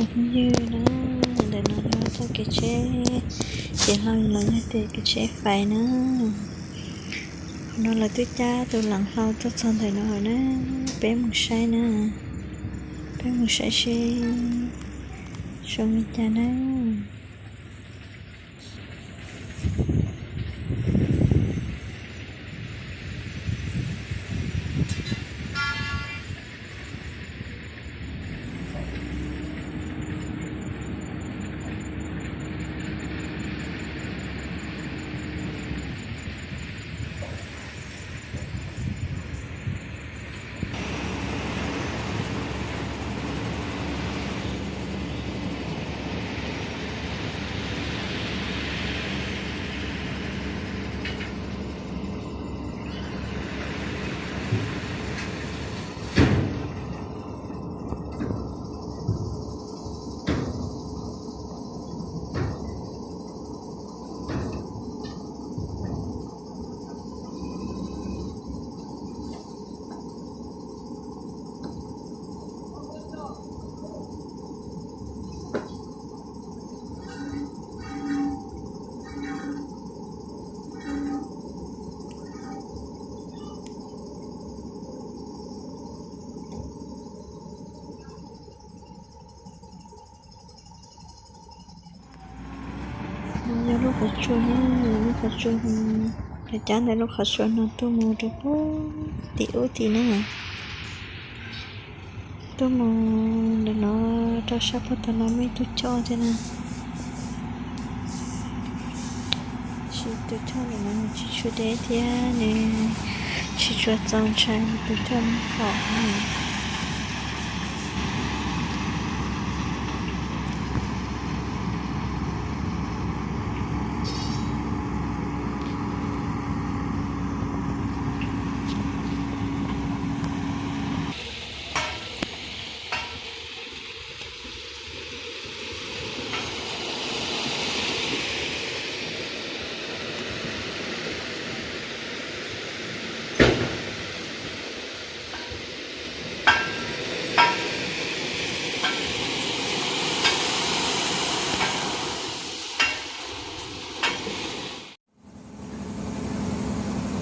Phooj ywg na, ntawm no yog txoj kev tsheb, ces hlo los yog tias kev tsheb fais na. Qhov no lawv twb cab tus lees hlau tuaj txog ntawm no lawm na. Peb mus saib na, peb mus saib seb zoo li cas na. Yog lub qhov tsua ne, lub qhov tsua, lawv cab ntawm lub qhov tsua no tuaj mus rau pem tim ub tim na. Tuaj mus ntawm no rau sab puag tom no muaj ib tug choj thiab na. Tab sis tus choj ntawm no nws tsis tshua deb thiab nws tsis tshua txaus ntshai tus choj Mab Qhoom na.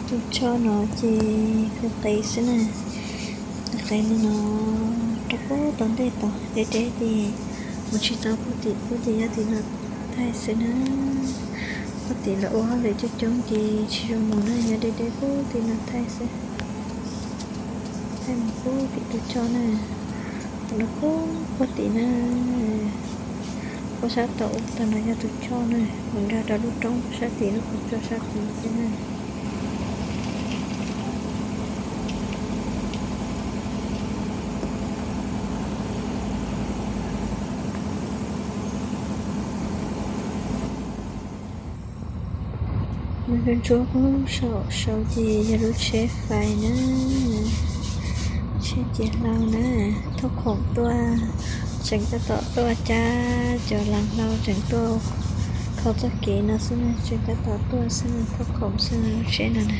Tus choj no ces qis qis xwb na, qis qis li no rau puag tom ntej tod, deb deb ces mus tsis tau puag tim, puag tim yog tim no thaij xwb na. Puag tim lawv ua hauj lwm coob coob ces tsis zoo mus na, nyob deb deb puag tim no thaij xwb. Thaij mus puag tim tus choj na, mus rau puag, puag tim na. Puag sab tom ub tod no yog tus choj na, mus nkag rau lub roob puag sab tim lub qhov tsua sab tid thiab na. Lub ntsuab puag saum saud ces yog lub tsheb fais na, tsheb ciav hlau na, thauj khoom tuaj, tseem tab tom tuaj cab cov lees hlau tseem tuaj kho txoj kev no xwb na, tseem tab tom tuaj xwb na, thauj khoom xwb na lub tsheb no na.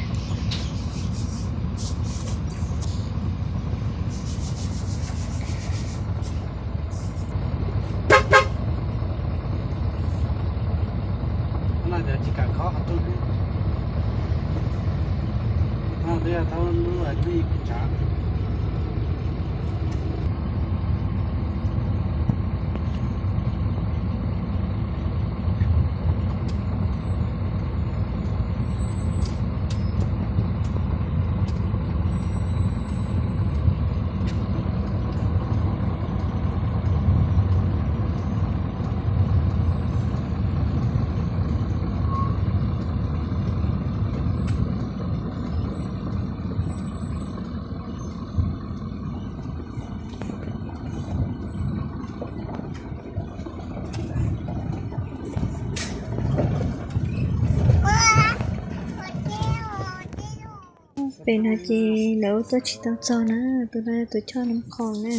Pem no ces lawv ua tuaj tsis tau txog na, tus no yog tus choj Mab Qhoom na,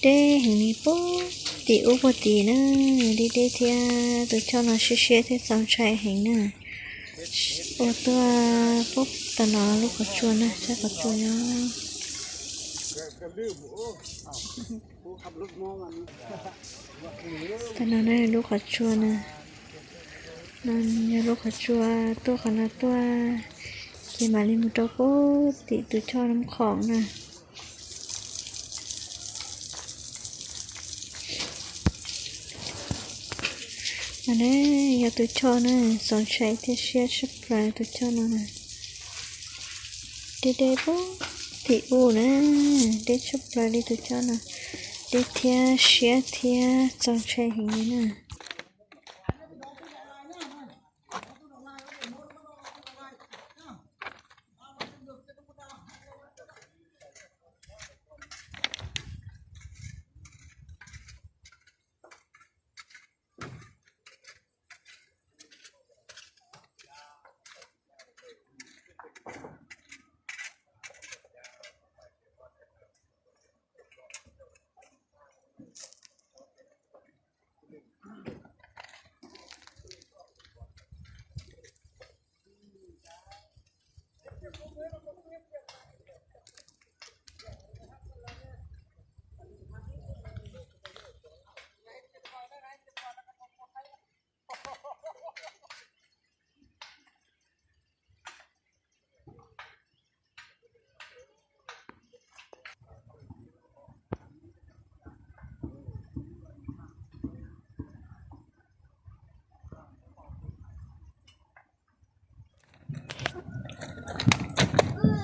deb heev li puag tim ub puag tid na, deb deb thiab tus choj no siab siab thiab txaus ntshai heev na. Ua tuaj puag tom no lub qhov tsua na, sab qhov tsua no. Tam no na lub qhov tsua na, no yog lub qhov tsua tuaj qhov no tuaj, ces mam li mus rau pub tim tus choj nab khoom na. No ne, yog tus choj na, txaus ntshai thiab siab tshaj plaws tus choj no na. Deb deb pub tim u na, deb tshaj plaws li tus choj no, deb thiab siab thiab txaus ntshai heev li na.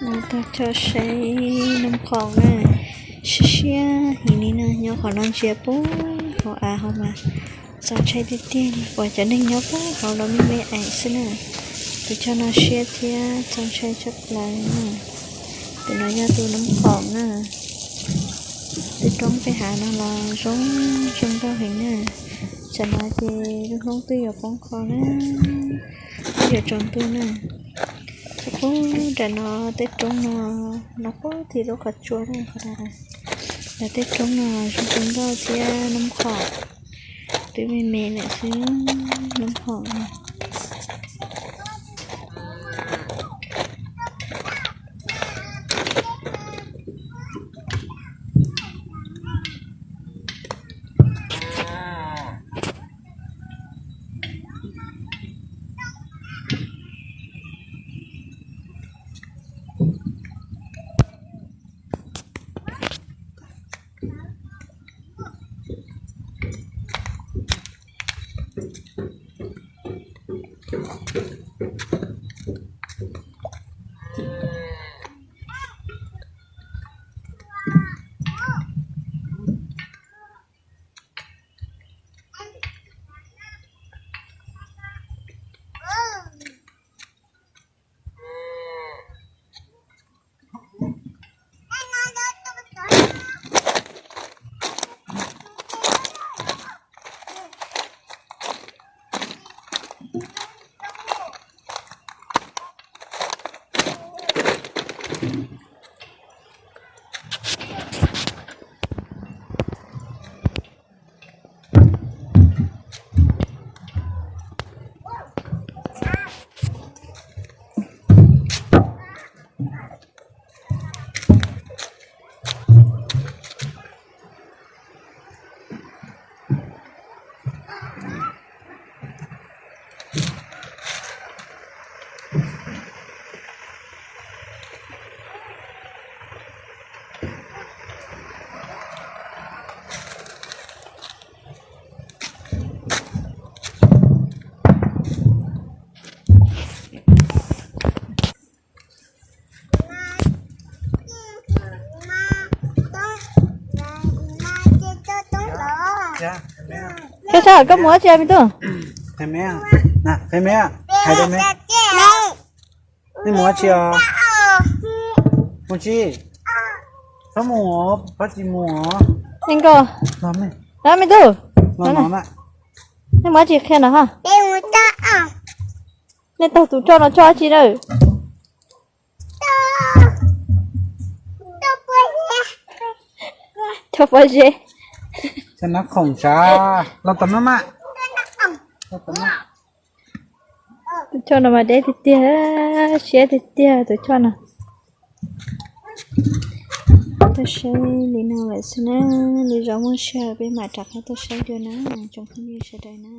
Mus tag cho saib nab khoom na, siab siab heev li na, nyob qhov no ntsia pub hauv av hauv mas txaus ntshai tiag tiag li, uas cov neeg nyob pub hauv los me me eem xwb na. Tus choj no siab thiab txaus ntshai tshaj plaws na. Tus no yog tus nab khoom na. Tej roob tej hav no los zoo zoo nkauj heev na. Tsam no ces lub hnub twb yuav poob qho na, twb yuav tsaus ntuj na. Ces pub nram no tej roob no, no pub tim lub qhov tsua na, qhov no. Lawv tej roob no zoo zoo nkauj thiab nab khoom twb me me lawm xwb, nab khoom no. Koj sab hawm koj mus ua dab tsi me tub? Qhia me, qhia me, hais rau me. Nej mus dab tsi os? Mus tsis? Txhob mus os, txhob tsis mus os. Nkauj, no me tub, nej mus dab tsi qhia no ha? Nej taug tus choj no choj dab tsi na? Choj pob zeb. Nab khoom sav los tom no mas. Tus choj no mas deb tiag tiag, siab tiag tiag tus choj no. Tuaj saib li no lawm xwb na, li zoo muaj sij hawm peb mam rov qab tuaj saib dua na, tsoom phooj ywg sawv daws na.